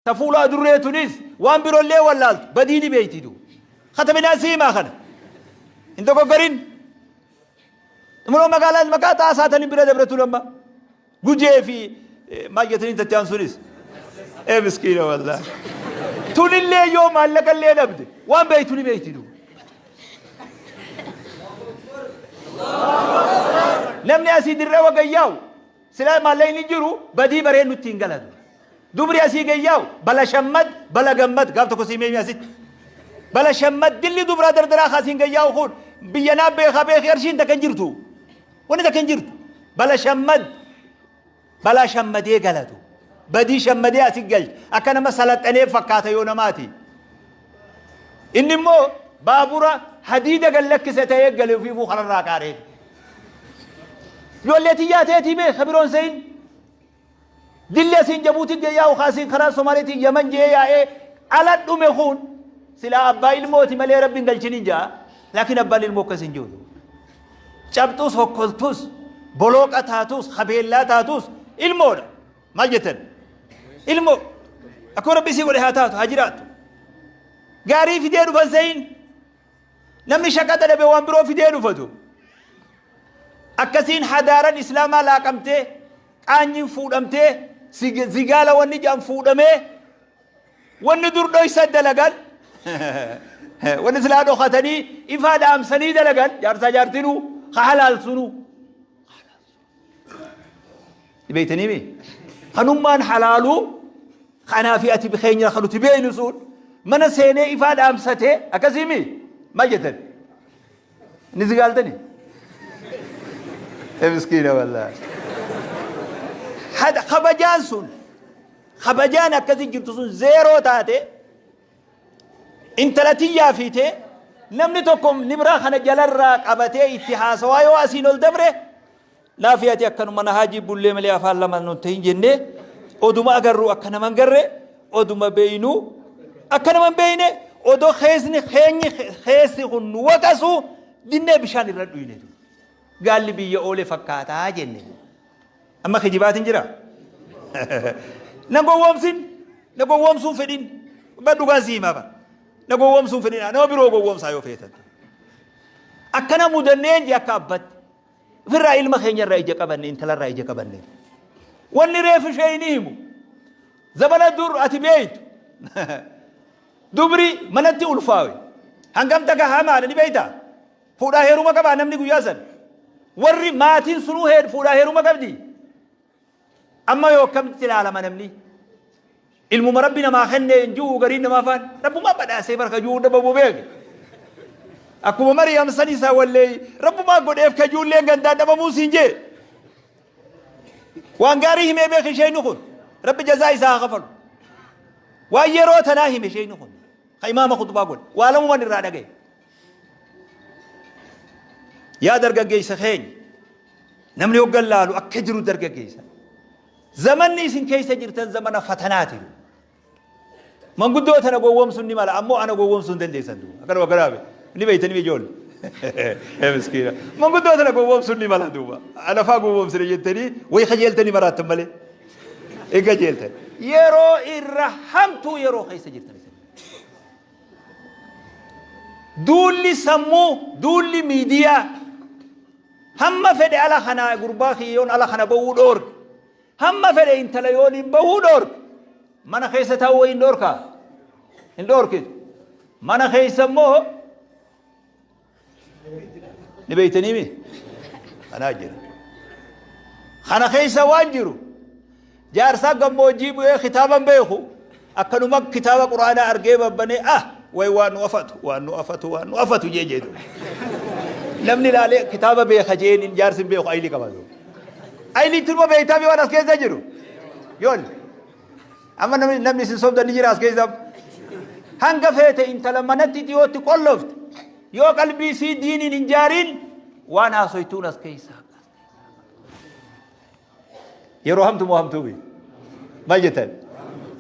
Ta fuula adurree tunis waan birollee wallaaltu badii ni beeyti du. Katabinaa si himaa kana. Hin dogoggorin. Munoo magaalaa maqaa xaasaa tani bira dabre tun amma. Gujee fi maal jettanii tatti aan sunis. Ee miskiina wallaahi. Tunillee yoo maallaqa illee dhabde waan beeytu ni beeyti du. Namni asii dirree wagayyaa'u Silaa maallaqni hin jiru badii baree nutti hin galatu. Dubri asii gayyaa'u bala shammad bala gammad gaaf tokko sii meemi asitti. Bala shammad dilli dubraa dardaraa kaasiin gayyaa'u kun biyya naa beekaa beekii arshiin takka hin jirtu. Wanni takka hin jirtu. Bala shammad balaa shammadee galatu. Badii shammadee asi galcha. Akka nama salaxanee fakkaata yoo namaati. Inni immoo baabura hadiida gad lakkise ta'ee gale ofiifuu kararraa qaaree. Ijoollee tiyyaa teetii beek ka biroon se'in. Dilli asiin Jabuutii gee yaa'u kaasiin karaa Somaaliitiin Yaman jee yaa'ee ala dhume kun silaa abbaa ilmooti malee rabbi hin galchiniin ja'a. Laakiin abbaan ilmoo akkas hin jiru. Cabxus hokkoltus bolooqa taatus habeellaa taatus ilmoodha. Maal jettan? Ilmoo akkuma rabbi isii godhe haa taatu haa jiraattu. Gaarii fidee dhufan se'in. Namni shaqaxa dhabe waan biroo fidee dhufatu. Akkasiin hadaaran islaamaa laaqamtee, qaanyiin fuudhamtee, zigaala wanni jedhan fuudhamee, wanni dur dhoysa dalagan, wanni silaa dhokatanii ifaa dhaamsanii dalagan, jaarsaa jaartinuu, ka halaalsunuu. Beeytanii mi? Kanummaan halaaluu kanaa fi ati keenya kan nuti beeynu sun mana seenee ifaa dhaamsatee akkasii mi? Maal jettan? Inni si gaaltani? Ee miskiina wallaahi. Kabajaan sun kabajaan akkasii jirtu sun zeeroo taate intala tiyyaa fiitee namni tokko nibraa kana jalarraa qabatee itti haasawaa yoo asiin ol dabre Naafi ati akkanuma na haajii bullee malee afaan lama nun ta'in jennee oduma agarru akka nama hin garre oduma beeynu akka nama hin beeyne odoo keessni keenyi keessi kun nu waqasu dinnee bishaan irra dhuyne gaalli biyya oole fakkaataa jenne. Amma kijibaatiin jira. Na gowwoomsin na gowwoomsuun fedhin ba dhugaan si himaa bara na gowwoomsuun fedhin nama biroo gowwoomsaa yoo feetan. Akkana mudanneen jee akka abbatti. Ofirraa ilma keenya irraa ija qabanne intala irraa ija qabanne. Wanni reefu ishee hin himu. Zabana dur ati beeytu. Dubri manatti ulfaawe. Hangam takka hamaadha ni beeyta. Fuudhaa heeruma qabaa namni guyyaa san. Warri maatiin sunuu fuudhaa heeruma qabdi. Amma yoo akkamitti ilaalama namni? Ilmuma Rabbi namaa kenne hin ji'u gariin namaa faan Rabbumaa badhaasee bar ka ji'uu dhabamu beeke. Akkuma Mariyam san isaa wallee Rabbumaa godheef ka ji'ulleen gandaan dhabamuu siin jee. Waan gaarii himee beeke isheen kun Rabbi jazaa isaa haa kafalu. Waan yeroo tanaa hime isheen kun ka imaama khutbaa godhe waa lamuman irraa dhagaye. Yaa dargaggeessa keenya namni hoggan laalu akka jiru dargaggeessa. Zamanni isin keessa jirtan zamana fatanaati. Manguddoo tana gowwoomsuun ni mala ammoo ana gowwoomsuu hin dandeessan duuba. Akkanuma akkanaa ni beeytanii ijoolle. Ee miskiina. Manguddoo tana gowwoomsuun ni mala duuba. Ana faa gowwoomsine jettanii wayi kajeeltanii maraattan malee. Hin kajeeltan. Yeroo irra hamtuu yeroo keessa jirtan isin. Duulli sammuu, duulli miidiyaa Hamma fedhe ala kana gurbaa kiyya yoon ala kana bahuu dhoorke. Hamma fedhe intala yoon hin bahuu dhoorke. Mana keessa taa'uu wayi hin dhoorkaa? Hin dhoorkitu. Mana keessa immoo ni beeytanii mi? Kanaa jira. Kana keessa waan jiru Jaarsaa gammoojjii bu'ee kitaaba hin beeku. Akkanuma kitaaba Qur'aanaa argee babbanee ah way waan nu afatu waan nu afatu waan nu afatu jee jedhu. Namni ilaalee kitaaba beeka jeen jaarsi hin beeku ayilii qaba. Ayilii turma beektaa waan as keessa jiru. Yoon amma namni isin sobdan ni jira as keessa. Hanga feete intala manatti dhiyootti qollofte yoo qalbii isii diiniin hin jaariin waan haasoytuun as keessa. Yeroo hamtu moo hamtuu miti? Maal jettan?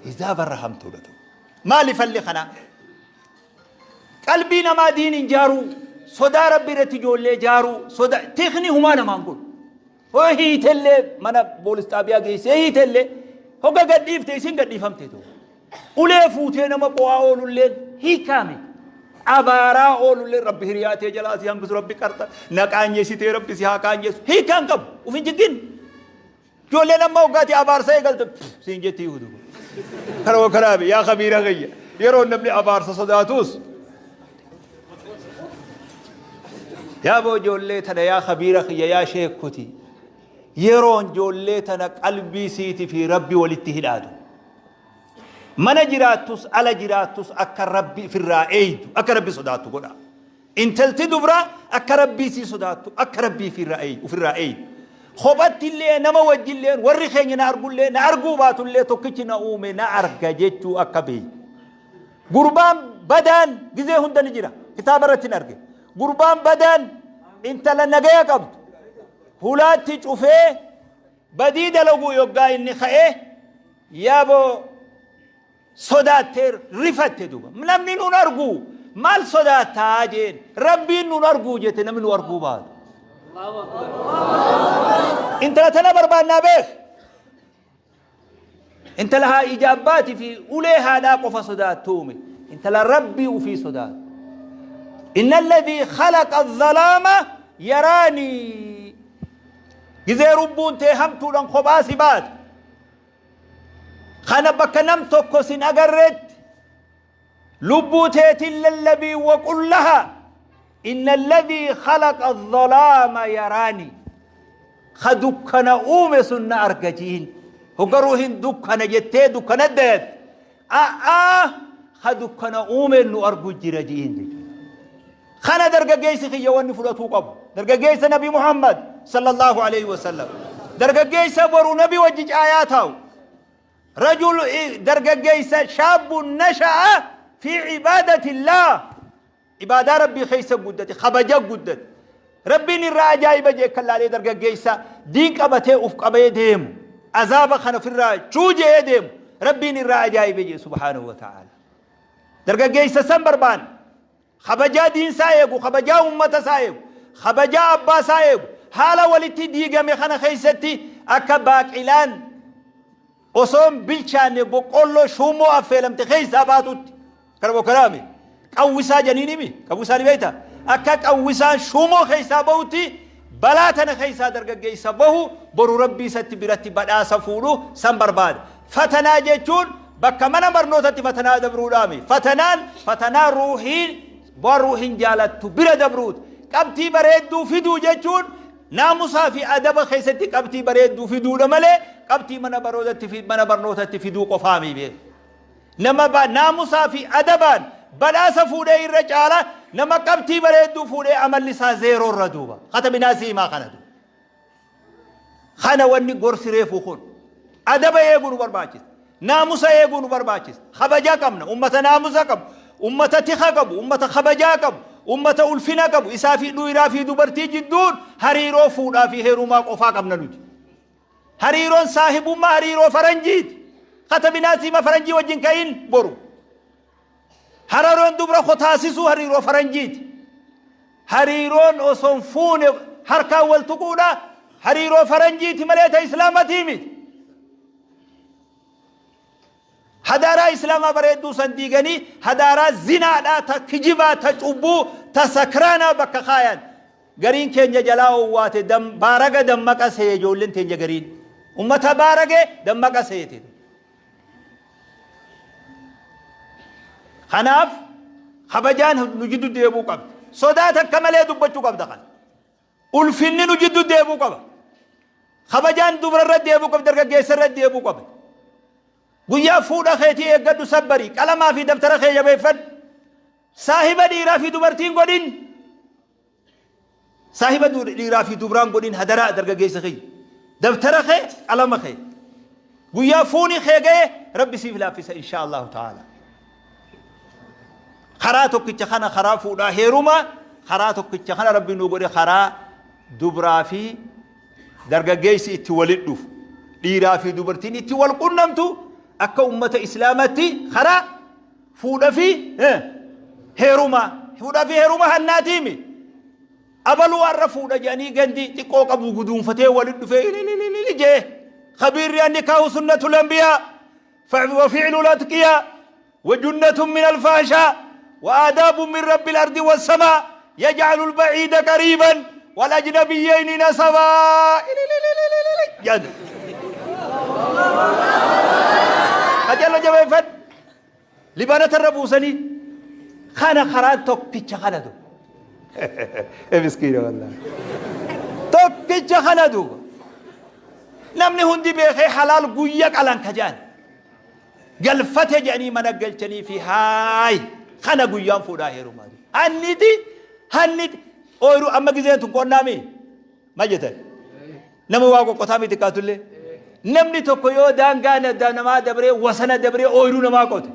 Hizaaba irra hamtuudha ta'u. Maali falli kanaa? Qalbii namaa diiniin jaaruu, sodaa Rabbi irratti ijoollee jaaruu, sodaa tikni humaa namaan godhu. Hoo hiitellee mana poolis xaabiyaa geessee hiitellee hogga gadhiifte isin gadhiifamte ta'u. Ulee fuutee nama qo'aa oolulleen hiikaa miti. Abaaraa oolulleen Rabbi hiriyaa tee jalaa si hambisu, Rabbi qarxa na qaanyeessitee Rabbi si haa qaanyeessu. Hiikaa hin qabu. Uf hin jiggin. Ijoolleen amma hoggaati abaarsa eegalte siin jetti hudu. Kana kanaafi yaa kabiira kiyya yeroo namni abaarsa sodaatus yaa boo ijoollee tana, yaa kabiira kiyya, yaa sheekoti, yeroon ijoollee tana qalbii siiti fi Rabbi walitti hidhaatu. Mana jiraattus ala jiraattus akka Rabbi ifirraa eeydu, akka Rabbi sodaattu godha. Intalti dubraa akka Rabbii sii sodaattu, akka Rabbii ufirraa eeydu. Kophatti illee, nama wajji illee, warri keenya na argullee na arguu baatullee, tokkichi na uume na arga jechuu akka beeytu. Gurbaan badaan gizee hunda ni jira. Kitaaba irratti hin arge. Gurbaan badaan intala nagaya qabdu hulaatti cufee badii dalaguu yoggaa inni ka'e, yaaboo sodaattee rifatte duuba. Namni nun argu maal sodaattaa jeen, Rabbiin nun arguu jette, namni nu arguu baatu. Intala tana barbaannaa beek. Intala haa ija abbaatii fi ulee haadhaa qofa sodaattuumi. Intala Rabbii ufii sodaattu. Inna alladhii khalaqa adh-dhalaama yaraanii. Gizee rubbuun tee hamtuudhaan kophaa si baate. Kana bakka nam tokko sin agarretti lubbuu teetiin lallabii, waqul laha inna alladhii khalaqa adh-dhalaama yaraanii. Ka dukkana uume sun na arga jiin. Hogga ruuhin dukkana jettee dukkana dayatte. A'aa, ka dukkana uumeen nu argu jira jiin jechuudha. Kana dargaggeessi kiyya wanni fudhatuu qabu. Dargaggeessa Nabi Muhammad sallallahu alaihi wasallam. Dargaggeessa boru Nabi wajji caayaa taa'u. Rajul dargaggeessa shaabbu nasha'a fi ibadatillah. Ibaadaa Rabbii keessa guddate, kabaja guddate. Rabbiin irraa ajaa'iba jee kan laalee dargaggeessa diin qabatee uf qabee deemu. Azaaba kana ofirraa chuuje'ee deemu. Rabbiin irraa ajaa'ibe jee subhaanahu wa ta'ala. Dargaggeessa san barbaanna. Kabajaa diinsaa eegu, kabajaa ummata isaa eegu, kabajaa abbaa isaa eegu, haala walitti diigame kana keessatti akka baaqilaan osoo hin bilchaanne boqqoolloo shuummoo affeelamte keessaa baatutti. Kana bokkaraame qawwisaa janiin himi, qawwisaa ni beekta. Akka qawwisaan shuumoo keessaa bahutti balaa tana keessaa dargaggeessa bahu, boru Rabbii isatti biratti badhaasa fuudhu san barbaada. Fatanaa jechuun bakka mana barnootatti fatanaa dabruudhaami. Fatanaan fatanaa ruuhiin waan ruuhiin jaalattu bira dabruuti. Qabxii bareedduu fiduu jechuun naamusaa fi adaba keessatti qabxii bareedduu fiduudha malee qabxii mana baroodatti fi mana barnootatti fiduu qofaami beeku. Nama naamusaa fi adabaan badhaasa fuudhee irra caala nama qabxii bareedduu fuudhee amalli isaa zeeroo irra duuba. Katabinaa siimaa kana duuba. Kana wanni gorsi reefu kun. Adaba eeguu nu barbaachisa. Naamusa eeguu nu barbaachisa. Kabajaa qabna. Ummata naamusa qabu. Ummata tika qabu. Ummata kabajaa qabu. Ummata ulfina qabu. Isaa fi dhiiraa fi dubartii jidduun hariiroo fuudhaa fi heerumaa qofaa qabna nuti. Hariiroon saahibummaa hariiroo faranjiiti. Katabinaa siima faranjii wajjin ka'in boru. Hariiroon dubra kotaasisuu hariiroo faranjiiti. Hariiroon osoo hin fuune harkaan wal tuquudha hariiroo faranjiiti malee ta islaamatii miti. Hadaaraa islaamaa bareedduu san diiganii hadaaraa zinaadhaa, ta kijibaa, ta cubbuu, ta sakraanaa bakka kaayan. Gariin keenya jalaa owwaate baaraga dammaqa seeye, ijoolleen teenya gariin. Ummata baarage dammaqa seete. Kanaaf kabajaan nu jiddu deebuu qabdi. Sodaa takka malee dubbachuu qabda kana. Ulfinni nu jiddu deebuu qaba. Kabajaan dubra irra deebuu qabdi, dargaggeessa irra deebuu qaba. Guyyaa fuudha keetii eeggadhu, sabbarii qalamaa fi daftara kee jabeeffadhu. Saahiba dhiiraa fi dubartiin godhin. Saahiba dhiiraa fi dubraan godhin hadaraa dargaggeessa kiyya. Dabtara kee, qalama kee. Guyyaa fuuni kee ga'e Rabbi siif laaffisa insha Allahu ta'ala. Karaa tokkicha kana, karaa fuudhaa heerumaa, karaa tokkicha kana Rabbi nuu godhe, karaa dubraa fi dargaggeessi itti walit dhufu, dhiiraa fi dubartiin itti wal qunnamtu, akka ummata islaamatti karaa fuudha fi heerumaa. Fuudha fi heeruma hannaatiimi. Abaluu har'a fuudha jedhanii gandi xiqqoo qabu guduunfatee walit dhufee ilililili jee. Kabiirri annikaahu sunnatul anbiyaa. وفعل الأتقياء وجنة من الفحشاء وآداب من رب الأرض والسماء يجعل البعيد قريبا والأجنبيين نسبا. جد قجل جبيفت لبانة الربوسني خانا خران توكيتش خانا دو مسكين والله توكيتش خانا دو namni hundi beekee halaal guyya qalan ka jedhan galfate jedhanii mana galchanii fi haay kana guyyaan fuudhaa heerumaa hanniti hanniti ooyiruu amma gizeen tun qonnaami maal jettan nama waa qoqqotaa miti xiqqaatullee namni tokko yoo daangaa namaa dabree wasana dabree ooyiruu namaa qote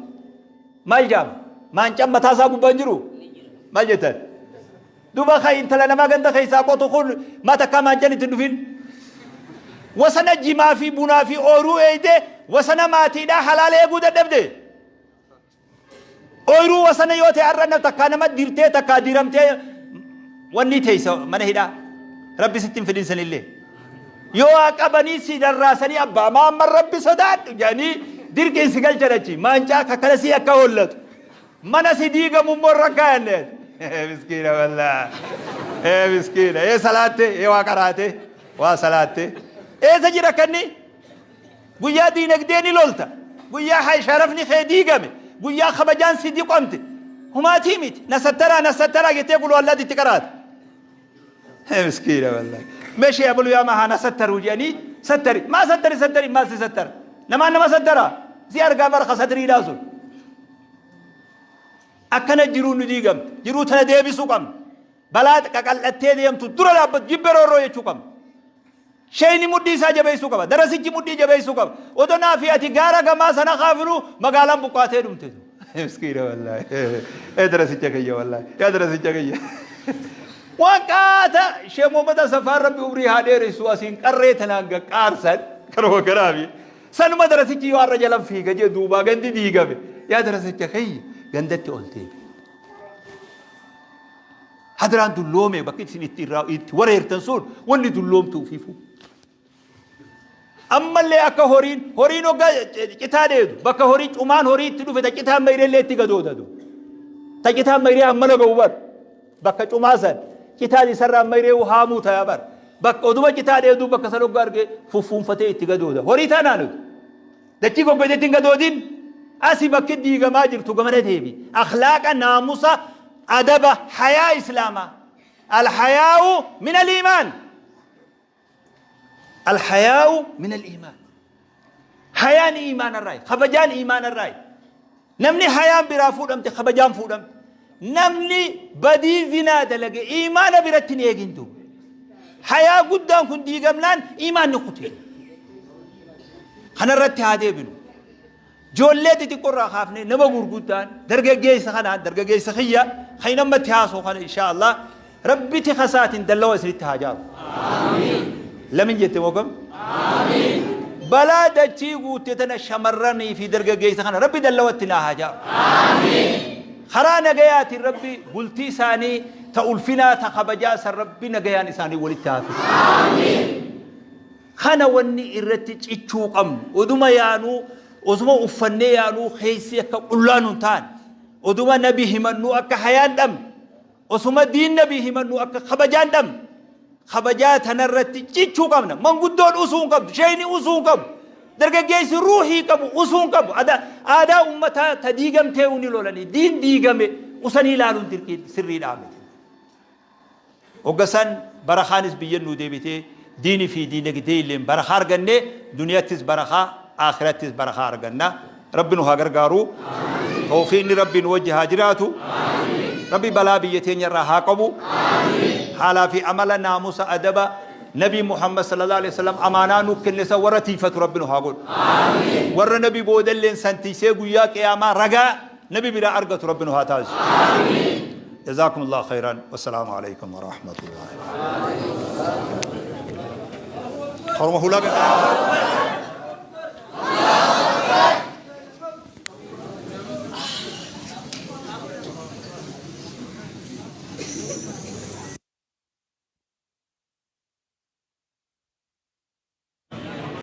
maal jaama maancaan mataa isaa gubbaa hin jiru maal jettan Duba ka intala namaa ganda keessaa qotu kun maa takkaa maancan itti hin dhufin. Wasana jimaa fi bunaa fi ooyruu eeyde wasana maatiidhaa halaala eeguu dadhabde. Ooyruu wasana yoo ta'e har'a takkaa nama dirtee takkaa diramtee wanni teessa mana hidhaa. Rabbi sitti hin fidin sanillee. Yoo haa qabanii si rarraasanii abbaa maamman rabbi sodaadhu jedhanii dirqiin si galchan achi maancaa kakkala sii akka hollatu. Mana si diigamu immoo irra kaayanne. Miskiina wallaa. Ee miskiina. Ee salaatte. Ee waa qaraate. Waa salaatte. Eessa jira kanni? Guyyaa diinagdee ni lolta. Guyyaa hay sharafni kee diigame. Guyyaa kabajaan si diqamte. Humaatii miti. Na sattaraa na sattaraa jettee quluu allaatti itti qaraate. Ee miskiina wallaa. Meeshee abalu yaa mahaa na sattaruu jedhanii sattari. Maa sattari sattari maal si sattara? Namaan nama sattara. Si argaa bara ka satriidhaa sun. Akkana jiruun nu diigamte. Jiruu tana deebisuu qabna. Balaa qaqal'attee deemtu dura dhaabbatu jibbe roorroo jechuu qabna. Sheeyni mudhii isaa jabeessuu qaba. Darasichi mudhii jabeessuu qaba. Odoo naa fi ati gaara gamaa sana kaafinu magaalaan buqqaatee dhumte. Miskiina wallaahi. Ee darasicha kiyya wallaahi. Yaa darasicha kiyya. Waan qaata Sheekh Muhammad Asafaan Rabbi umrii haa dheeressu asiin qarree tanaan gaqqaarsan kanuma kanaafi. Sanuma darasichi yoo har'a jalan fiiga jee duubaa gandi diigame. Yaa darasicha kiyya gandatti ol deebi. Hadraan dulloome bakki isin itti irraa itti wareertan sun wanni dulloomtu ufiifuu. Ammallee akka horiin horiin hoggaa citaa dheedu bakka horii cumaan horii itti dhufe ta citaan mayrellee itti gadoodatu. Ta citaan mayree hammana ga'u bar. Bakka cumaa san citaan isarraa mayree haamuu ta'a bar. Bakka oduma citaa dheeduu bakka san hoggaa arge fuffuunfatee itti gadooda. Horii taanaa nuti. Dachii goggoytetti hin gadoodin. Asi bakki diigamaa jirtu gamana deebi. Akhlaaqa, naamusa, adaba, hayaa islaamaa. Alhayaa'u min al-iimaan. Alhayaa'u min al-iimaan. Hayaan iimaanarraayi. Kabajaan iimaanarraayi. Namni hayaan biraa fuudhamte kabajaan fuudhamte. Namni badii zinaa dalage iimaana biratti hin eegin duuba. Hayaa guddaan kun diigamnaan iimaanni kute. Kanarratti haa deebinu. Joollee xixiqqoo irraa kaafnee nama gurguddaan dargaggeessa kanaan dargaggeessa kiyya kan inni ammatti haasoo kana inshaa Allah rabbi tika isaatiin dallawa isinitti haa jaaru. Lamin jette moo kam? Balaa dachii guutte tana shamarranii fi dargaggeessa kana rabbi dallawatti naa haa jaaru. Karaa nagayaatiin rabbi bultii isaanii ta ulfinaa ta kabajaa san rabbi nagayaan isaanii walitti haa fidu. Kana wanni irratti cichuu qabnu oduma yaanuu osuma uffannee yaanuu keessi akka qullaa nun taane oduma nabi himannuu akka hayaan dhabne osuma diin nabi himannuu akka kabajaan dhabne kabajaa tanarratti cichuu qabna. Manguddoon usuu hin qabdu, sheeyni usuu hin qabu, dargaggeessi ruuhii qabu usuu hin qabu. Aadaa ummataa ta diigamtee ni lolanii diin diigame usanii ilaaluun dirqii sirriidhaa miti. Hogga san barakaanis biyya nuu deebitee diini fi diinagdee illeen barakaa arganne duniyattis barakaa aakirattis barakaa arganna. Rabbi nu haa gargaaru. Tawfiiqni Rabbi nu wajji haa jiraatu. Rabbi balaa biyya teenya irraa haa qabu. Haalaa fi amala naamusa adaba Nabi Muhammad sallallahu alaihi wasallam amaanaa nu kenne san warra tiifatu Rabbi nu haa godhu. Warra Nabi boodalleen san tiisee guyyaa qiyaamaa ragaa Nabi biraa argatu Rabbi nu haa taasisu. جزاكم الله خيرا والسلام عليكم ورحمة الله. Horma hulaa